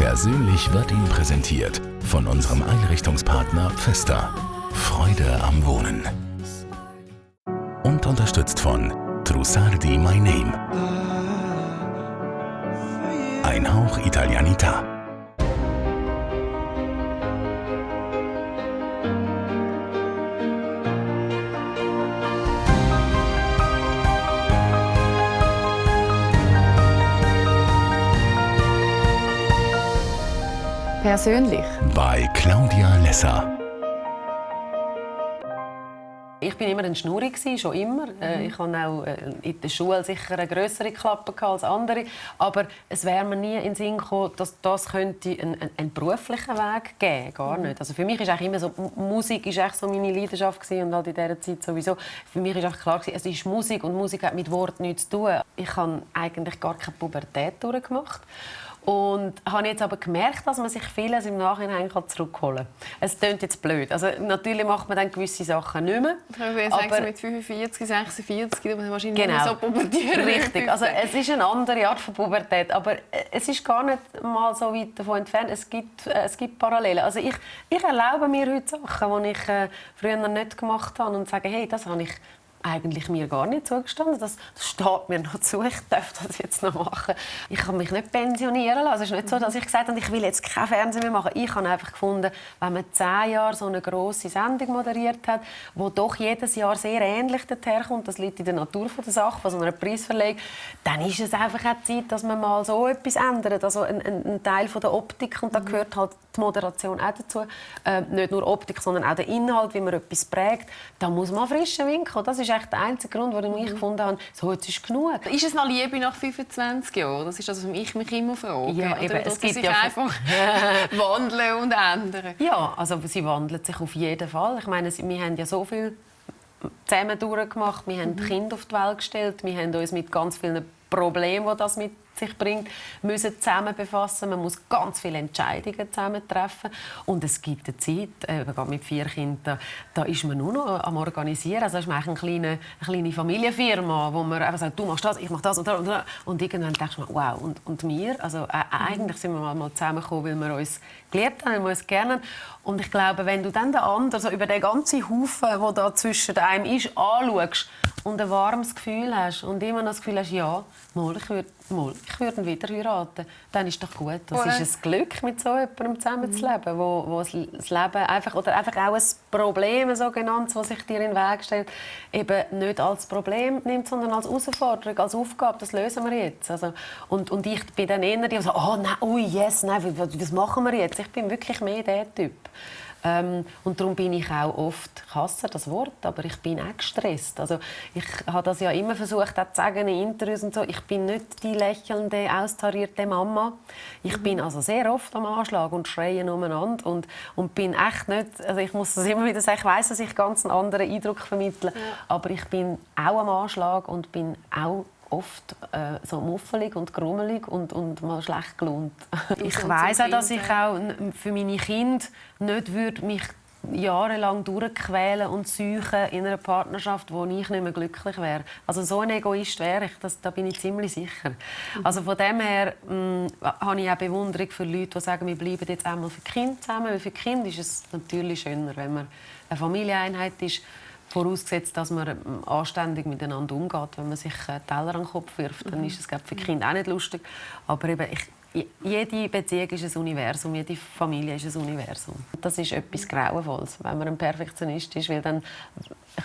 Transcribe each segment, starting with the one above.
Persönlich wird Ihnen präsentiert von unserem Einrichtungspartner Pfister. Freude am Wohnen. Und unterstützt von Trussardi My Name. Ein Hauch Italianita. Persönlich. Bei Claudia Lesser. Ich war immer ein Schnurri, schon immer. Ich hatte auch in der Schule sicher eine grössere Klappe als andere. Aber es wäre mir nie in den Sinn gekommen, dass das könnte einen beruflichen Weg geben könnte. Gar nicht. Also für mich ist eigentlich immer so, Musik ist echt so meine Leidenschaft gewesen, und halt in dieser Zeit sowieso. Für mich ist einfach klar gewesen, es ist Musik und Musik hat mit Wort nichts zu tun. Ich habe eigentlich gar keine Pubertät durchgemacht. Und habe jetzt aber gemerkt, dass man sich vieles im Nachhinein zurückholen kann. Es klingt jetzt blöd. Also, natürlich macht man dann gewisse Sachen nicht mehr. Ich würde sagen, mit 45, 46, da muss man wahrscheinlich genau. nicht so pubertieren. Richtig. Also, es ist eine andere Art von Pubertät. Aber es ist gar nicht mal so weit davon entfernt. Es gibt Parallelen. Also, ich erlaube mir heute Sachen, die ich früher nicht gemacht habe. Und sage, hey, das habe ich eigentlich mir gar nicht zugestanden. Das steht mir noch zu. Ich darf das jetzt noch machen. Ich kann mich nicht pensionieren lassen. Es ist nicht so, dass ich gesagt habe, ich will jetzt kein Fernsehen mehr machen. Ich habe einfach gefunden, wenn man 10 Jahre so eine grosse Sendung moderiert hat, wo doch jedes Jahr sehr ähnlich daherkommt, das liegt in der Natur der Sache, von so einer Preisverleihung, dann ist es einfach auch Zeit, dass man mal so etwas ändert. Also ein Teil von der Optik, und da gehört halt die Moderation auch dazu. Nicht nur Optik, sondern auch der Inhalt, wie man etwas prägt. Da muss man frischen Wind kommen. Das ist echt der einzige Grund, warum ich gefunden habe, so, jetzt ist genug. Ist es noch Liebe nach 25 Jahren? Das ist das, was ich mich immer frage. Ja, eben, oder es gibt sich ja einfach wandeln und ändern? Ja, also sie wandelt sich auf jeden Fall. Ich meine, wir haben ja so viel zusammen durchgemacht. Wir haben Kinder auf die Welt gestellt. Wir haben uns mit ganz vielen Problemen, die das mit sich bringt, müssen zusammen befassen. Man muss ganz viele Entscheidungen zusammen treffen. Und es gibt eine Zeit, gerade mit 4 Kindern, da ist man nur noch am Organisieren. Also es ist eigentlich eine kleine Familienfirma, wo man einfach sagt, du machst das, ich mach das und das. Und irgendwann denkst du, wow, und wir? Also eigentlich sind wir mal zusammengekommen, weil wir uns geliebt haben, weil wir uns gerne haben. Und ich glaube, wenn du dann den anderen so über den ganzen Haufen, der da zwischen einem ist, anschaust und ein warmes Gefühl hast und immer noch das Gefühl hast, ja, ich würde ihn wieder heiraten, dann ist doch gut. Das ist ein Glück, mit so jemandem zusammenzuleben, wo das Leben einfach, oder einfach auch ein Problem, ein sogenanntes, das sich dir in den Weg stellt, eben nicht als Problem nimmt, sondern als Herausforderung, als Aufgabe. Das lösen wir jetzt. Also, und ich bin dann eher die, die so, oh nein, ui, yes, nein, was machen wir jetzt? Ich bin wirklich mehr der Typ. Und darum bin ich auch oft, ich hasse das Wort, aber ich bin auch gestresst. Also ich habe das ja immer versucht auch zu sagen in Interviews und so, ich bin nicht die lächelnde, austarierte Mama. Ich bin also sehr oft am Anschlag und schreie umeinander und bin echt nicht, also ich muss das immer wieder sagen, ich weiss, dass ich ganz einen anderen Eindruck vermittle, aber ich bin auch am Anschlag und bin auch oft so muffelig und grummelig und mal schlecht gelaunt. Ich weiss auch, dass ich auch für meine Kinder nicht würde mich jahrelang durchquälen und suchen in einer Partnerschaft, wo ich nicht mehr glücklich wäre. Also so ein Egoist wäre ich, da bin ich ziemlich sicher. Also von dem her habe ich auch Bewunderung für Leute, die sagen, wir bleiben jetzt einmal für die Kinder zusammen. Weil für die Kinder ist es natürlich schöner, wenn man eine Familieneinheit ist, vorausgesetzt, dass man anständig miteinander umgeht. Wenn man sich Teller an den Kopf wirft, dann ist es für die Kinder auch nicht lustig. Aber eben, jede Beziehung ist ein Universum, jede Familie ist ein Universum. Das ist etwas Grauenvolles, wenn man ein Perfektionist ist, weil dann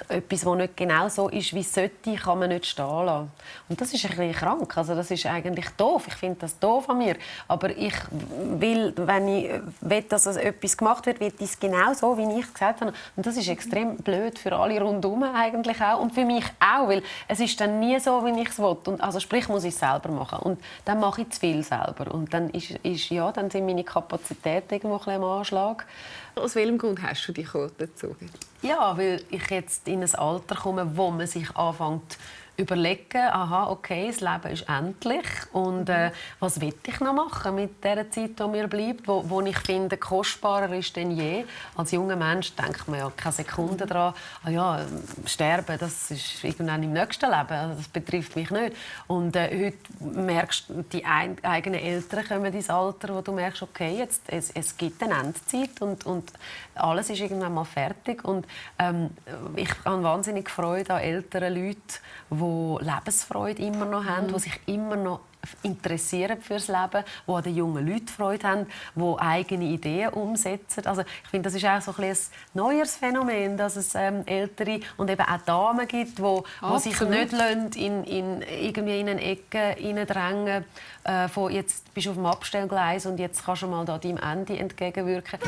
etwas, das nicht genau so ist, wie es sollte, kann man nicht stehen lassen. Und das ist ein bisschen krank. Also das ist eigentlich doof. Ich finde das doof an mir. Aber ich will, wenn ich will, dass etwas gemacht wird, will ich es genau so, wie ich gesagt habe. Und das ist extrem blöd für alle rundherum eigentlich auch. Und für mich auch, weil es ist dann nie so, wie ich es will. Und also sprich, muss ich es selber machen. Und dann mache ich zu viel selber. Und dann, dann sind meine Kapazitäten irgendwo ein bisschen am Anschlag. Aus welchem Grund hast du dich gezogen? Ja, weil ich jetzt in ein Alter komme, wo man sich anfängt überlegen, aha, okay, das Leben ist endlich und was will ich noch machen mit der Zeit, die mir bleibt, wo ich finde, kostbarer ist denn je. Als junger Mensch denkt man ja keine Sekunde daran, sterben, das ist irgendwann im nächsten Leben, also das betrifft mich nicht. Und heute merkst du, die eigenen Eltern kommen ins Alter, wo du merkst, okay, jetzt, es gibt eine Endzeit und alles ist irgendwann mal fertig. Und ich habe wahnsinnig Freude an älteren Leuten, die Lebensfreude immer noch haben, die sich immer noch interessieren fürs Leben, die an den jungen Leuten Freude haben, die eigene Ideen umsetzen. Also ich finde, das ist auch so ein neues Phänomen, dass es ältere und eben auch Damen gibt, die sich nicht irgendwie in eine Ecke hineindrängen von «jetzt bist du auf dem Abstellgleis und jetzt kannst du mal da deinem Ende entgegenwirken».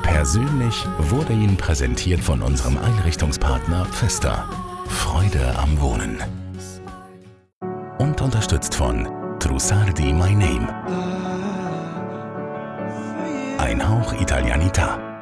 Persönlich wurde Ihnen präsentiert von unserem Einrichtungspartner Vesta. Freude am Wohnen. Und unterstützt von Trussardi My Name. Ein Hauch Italianita.